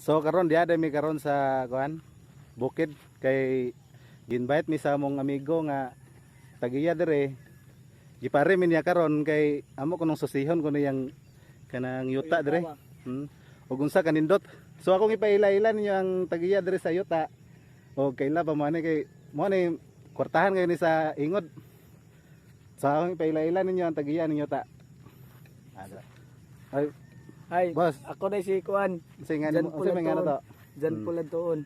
So karon diha mi karon sa kuan bukid kay ginbite mi sa among amigo nga tagiya dire. Gipare mi niya karon kay amo kunong susihon kuno yang kanang yuta dire. Ug unsa kanindot. So akong ipaila-ila ninyo ang tagiya dire sa yuta. O kaila pa mo ani kay mo ni kwartahan kayo ni sa ingod. So akong ipaila-ila ninyo ang tagiya ninyo ta. Ay, Ay, boss, ako na si Kuan. unsay nga nimo, unsay may nga na to? Jan Pulantoon.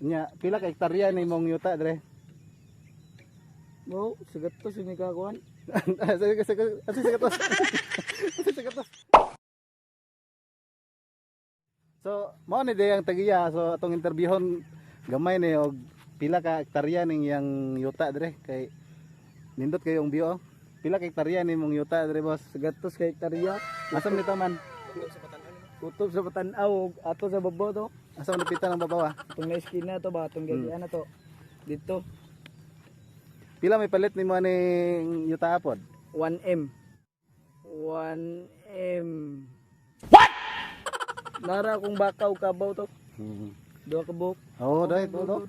Nya, pila ka hektarya ni imong yuta dire? Mo, sugat to si Mika Kuan. Sige, sige, sige, sige to. Sige to. So, mao ni day ang tagiya. So, atong interviewon gamay ni og pila ka hektarya ning iyang yuta dire kay nindot kayo ang view. Oh. Pila ka hektarya ni imong yuta dire, boss? Sugat to sa hektarya. Asa man nito man? Kutob sa Patanaw, ug ato sa babaw to. Asa man napitan ang babaw ah? Itong na eskina to ba, itong gagian na to. Dito, Pila may palit nimo aning yuta pod? 1M. 1M. What? Nara akong bakaw kabaw to. Duha ka buhok. Oo, oh, dahil to.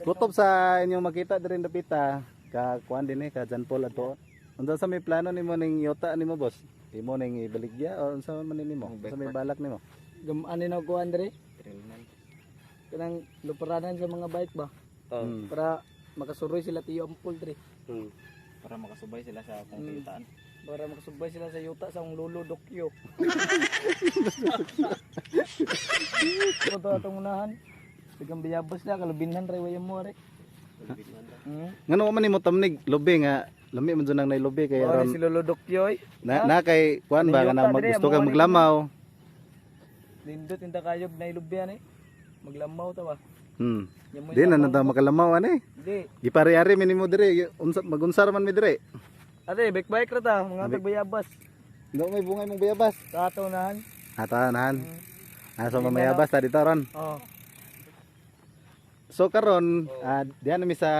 Kutob sa inyong makita diri napita ka kuan din eh ka John Paul ato. Unsa sa may plano nimo ning yuta nimo, boss? Imo ning ibaligya o unsa man ni nimo? Unsa may balak nimo? Gamaan ni na ko Andre. Kanang luparanan sa mga bike ba? Para makasuroy sila tiyo ampol dre. Para makasubay sila sa akong kayutaan. Para makasubay sila sa yuta sa akong lolo Dokyo. Ito to atong unahan. Bigang bayabas na, kalubinhan rin wayan mo are. Ngano man nimo tamnig lubi nga lami man jud nang nay lubi kay Para aron si lolo Dokyo eh. na kay kuan ba Yuta kana dire, gusto kang amo ni maglamaw. Lindot inta kayog na ilubian eh. Maglamaw ta ba? Yan mo Di na yung nanda makalamaw ani. Di. Gipari-ari mi nimo dire, unsa magunsar man mi dire. Ate, bike bike ra ta, mga tagbayabas. Do may bungay mong bayabas. Sa ato unahan. Ata nahan. Ah, so mamayabas ta dito ron. Oh. So karon, diyan na mi sa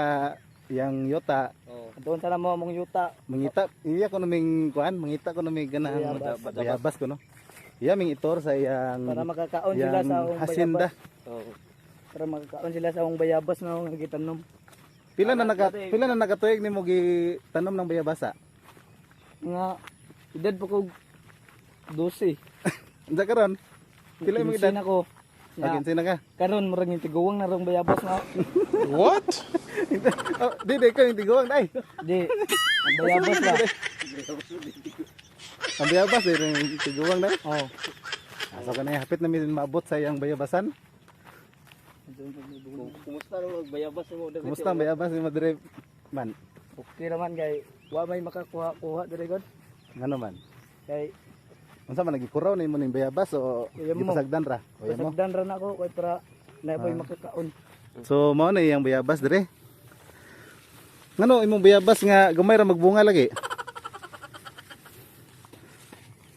yang yuta. Oh. Doon sa mo among yuta. Mangita, iya ko naming kuan, mangita ko naming ganang Bayabas. bayabas ko no. Iya ming itor sa iyang Para makakaon sila iyang sa akong hacienda. bayabas. Oh. Para makakaon sila sa akong bayabas na akong gitanom. Pila na nakatuig nimo gitanom ng bayabasa? Nga edad pa ko 12. Unsa karon? Pila imong edad? 15 na ko. Ah, Nga, 15 na ka. karon murag yung tiguang na rong bayabas na. What? Oh, di di ko yung tiguang dai. Di. Ang bayabas na. Ang bayabas di yung tiguang dai. Oh. Asa ka na hapit na mi maabot sa iyang bayabasan. Kumusta ro bayabas mo? Kumusta ang bayabas nimo dire man? Okay naman kay wa may makakuha-kuha dire god. Ngano man? Kay Unsa man nagikuraw na imo ning bayabas o Uyan mo. gipasagdan ra? Uyan mo. pasagdan ra na ako kay para na po'y makakaon. So mao na iyang bayabas dire. Ngano imong bayabas nga gamay ra magbunga lagi?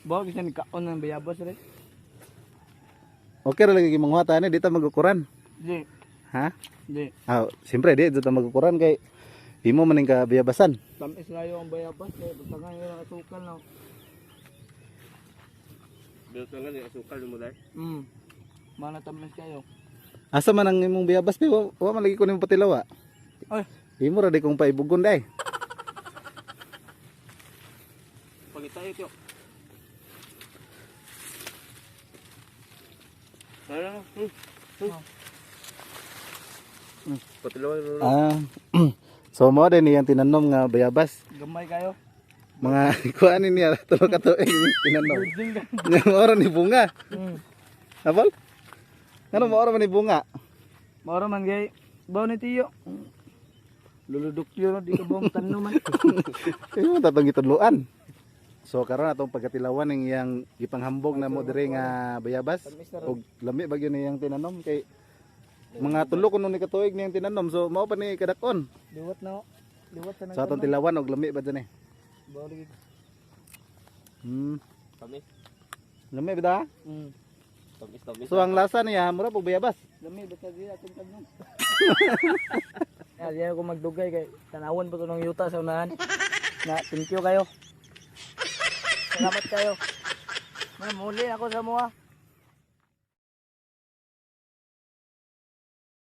Bawa bisan kaon ng bayabas dire. Okay ra lagi manguha ta ani di ta magukuran. Di. Ha? Di. Ah, siyempre di ta magukuran kay imo man ning ka bayabasan. Tamis kayo ang bayabas kay butangan yung asukal na. Biltangan yung asukal mo dai. Mana tamis kayo. Asa man ang imong bayabas bi wa man lagi ko nimo patilawa. Ay, Imo ra di kong paibugon dai. Pangita ito. Ano? Patilawan ro. Ah. So mao din iyang tinanom nga bayabas. gamay kayo. Mga kuan niya tulo ka tuig tinanom. Virgin ka. Nga mao ra ni bunga. Apol? Ngano mao ra man ni bunga? Maura man kay baw ni tiyo. Luludok yun, di ka buong tanong man. Imo tatong gitudloan. So karon atong pagkatilawan ning iyang gipanghambog na mo diri nga bayabas ug lami ba gyud niyang tinanom kay mga tulo kuno ni katuig niyang tinanom, so mao pa ni kadakon. Liwat na. Liwat sa So atong tilawan og lami ba dyan eh. Baw lagi. Tamis. Lami ba da? Tamis tamis. So ang lasa niya mura pug bayabas. Lami basta di atong tanong. Ya, di ako magdugay kay tanawon pa to ng yuta sa unahan. Na thank you kayo. Salamat kayo. Muna muli ako sa mua.